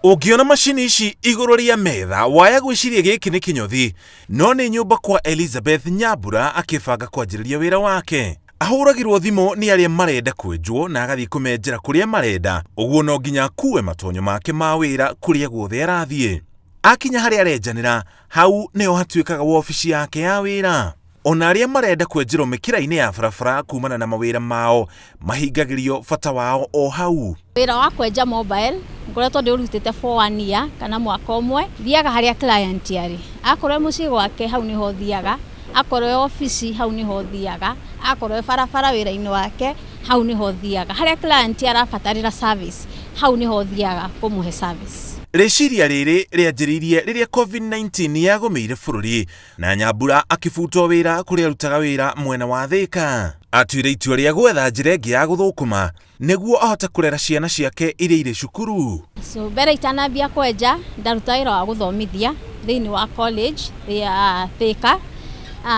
Ũngĩona macini ici igũrũ rĩa metha waya gwĩciria gĩkĩ nĩ kĩnyũthi, no nĩ nyũmba kwa Elizabeth Nyambura akĩbanga kwanjĩrĩria wĩra wake. Ahũragĩrwo thimũ nĩ arĩa marenda kwenjwo na agathiĩ kũmenjera kũrĩa marenda, ũguo no nginya akue matonyo make ma wĩra kũrĩa guothe arathiĩ. Akinya harĩa arenjanĩra, hau nĩho hatuĩkaga wobici yake ya wĩra. Ona arĩa marenda kwenjerwo mĩkĩra-inĩ ya barabara kumana na mawĩra mao mahingagĩrio bata wao o hau. Wĩra wa kwenja mobile ngoretwo ndĩũrutĩte for one year kana mwaka ũmwe. Thiaga harĩa client arĩ, akorwo e mũciĩ gwake hau nĩho thiaga, akorwo e obici hau nĩho thiaga, akorwo e barabara wĩra-inĩ wake hau nĩho thiaga. Harĩa client arabatarĩra service hau nĩho thiaga kũmũhe service. Rĩciria rĩrĩ rĩanjĩrĩirie rĩrĩa COVID-19 yagũmĩire bũrũri na Nyambura akĩbutwo wĩra kũrĩa arutaga wĩra mwena wa Thĩka. Atuire itua rĩa gwetha njĩra ĩngĩ ya gũthũkũma nĩguo ahote kũrera ciana ciake iria irĩ cukuru. So mbere itanambia kwenja ndaruta wĩra wa gũthomithia thĩinĩ wa college ya Thĩka.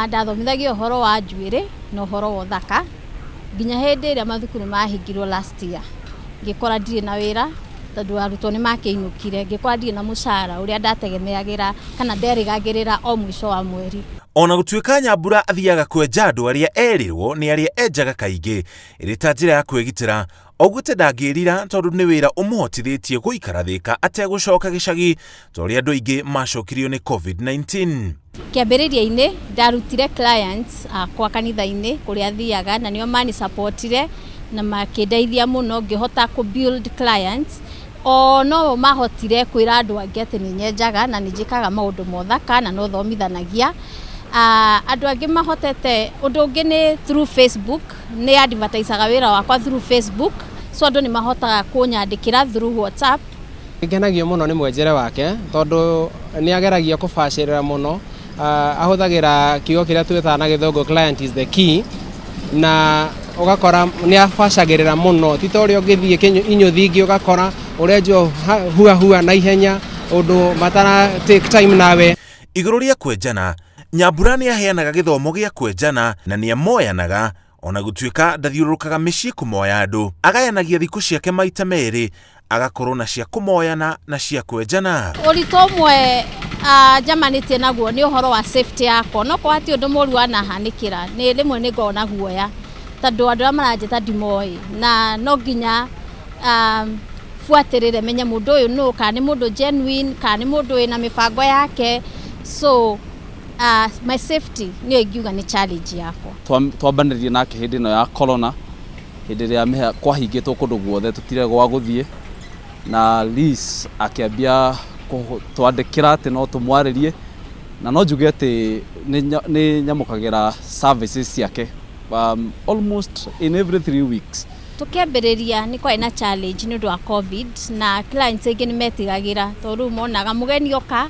Ndathomithagia ũhoro wa njuĩrĩ na ũhoro wa ũthaka nginya hĩndĩ ĩrĩa mathukuru mahingirwo last year, ngĩkora ndirĩ na wĩra tondũ arutwo nĩ makĩinũkire, ngĩkora ndirĩ na mũcara ũrĩa ndategemeagĩra kana nderĩgagĩrĩra o mũico wa mweri. Ona gũtuĩka Nyambura athiaga kwenja andũ arĩa erĩrwo nĩ arĩa enjaga kaingĩ ĩrĩ ta njĩra ya kwĩgitĩra, augĩte ndangĩrira tondũ nĩ wĩra ũmũhotithĩtie gũikara Thĩka ategũcoka gĩcagi ta ũrĩa andũ aingĩ macokirio nĩ COVID-19. Kĩambĩrĩria-inĩ ndarutire clients akwa kanitha-inĩ kũrĩa thiaga na nĩo mani supportire na makĩndeithia mũno ngĩhota kũ build clients. O no mahotire kwĩra andũ angĩ atĩ nĩ nyenjaga na nĩ njĩkaga maũndũ ma ũthaka na no thomithanagia. Andũ angĩ mahotete, ũndũ ũngĩ nĩ through Facebook, nĩ advertisaga wĩra wakwa through Facebook, so andũ nĩ mahotaga kũnyandĩkĩra through WhatsApp. Ngenagio mũno nĩ mwenjere wake tondũ nĩ ageragia kũbacĩrĩra mũno. Ahũthagĩra kiugo kĩrĩa twĩtaga na gĩthũngũ "client is the key", na ũgakora nĩ abacagĩrĩra mũno, ti ta ũrĩa ũngĩthiĩ inyũthi ingĩ ũgakora ũrenjwo hua hua na ihenya ũndũ matara take time nawe. Igũrũ rĩa kwenjana, Nyambura nĩ aheanaga gĩthomo gĩa kwenjana na nĩ amoyanaga ona gũtuĩka ndathiũrũrũkaga mĩciĩ kũmoya andũ. Agayanagia thikũ ciake maita merĩ, agakorwo na cia kũmoyana na cia kwenjana. Ũritũ ũmwe njamanĩtie naguo nĩ ũhoro wa safety yakwa. No korwo hatirĩ ũndũ mũru wanahanĩkĩra, nĩ rĩmwe nĩ ngoragwo na guoya tondũ andũ arĩa maranjĩta ndimoĩ, na no nginya buatĩrĩre menye mũndũ ũyũ nũ, kana nĩ mũndũ genuine kana nĩ mũndũ wĩna mĩbango yake. So my safety nĩyo ingiuga nĩ challenge yakwa. Twambanĩrĩrie nake hĩndĩ ĩno ya corona, hĩndĩ ĩrĩa kwahingĩtwo kũndũ guothe tũtirĩ gwa gũthiĩ, na Liz akĩambia twandĩkĩra atĩ no tũmwarĩrie, na no njuge atĩ nĩ nyamũkagĩra services ciake almost in every 3 weeks. Tũkĩambĩrĩria nĩ kwarĩ na challenge nĩ ũndũ wa COVID, na clients aingĩ nĩ metigagĩra tondũ rĩu monaga mũgeni oka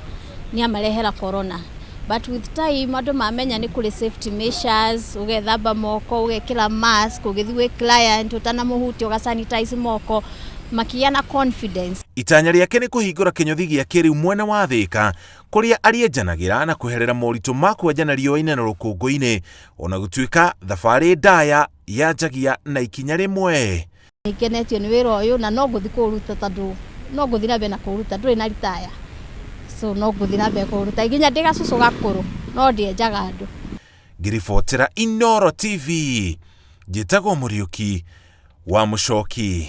nĩ amarehera corona. But with time andũ mamenya nĩ kũrĩ safety measures, ũgethamba moko, ũgekĩra mask ũgĩthiĩ gwĩ client, ũtanamũhutia ũgasanitize moko, makĩgĩa na confidence. Itanya rĩake nĩ kũhingũra kĩnyũthi gĩa kĩrĩu mwena wa Thĩka kũrĩa arĩenjanagĩra na kweherera moritũ ma kwenjana riũa-inĩ na rũkũngũ-inĩ, ona gũtuĩka thabarĩ ndaya yanjagia na ikinya rĩmwe. Ngenetio nĩ wĩra ũyũ na no ngũthiĩ kũũruta tondũ no ngũthiĩ na mbere na kũũruta, ndũrĩ na retire, so no ngũthiĩ na mbere kũũruta nginya ndĩ gacũcũ gakũrũ, no ndĩenjaga andũ. Ngĩribotera Inooro TV, njĩtagwo Mũriũki wa Mũcoki.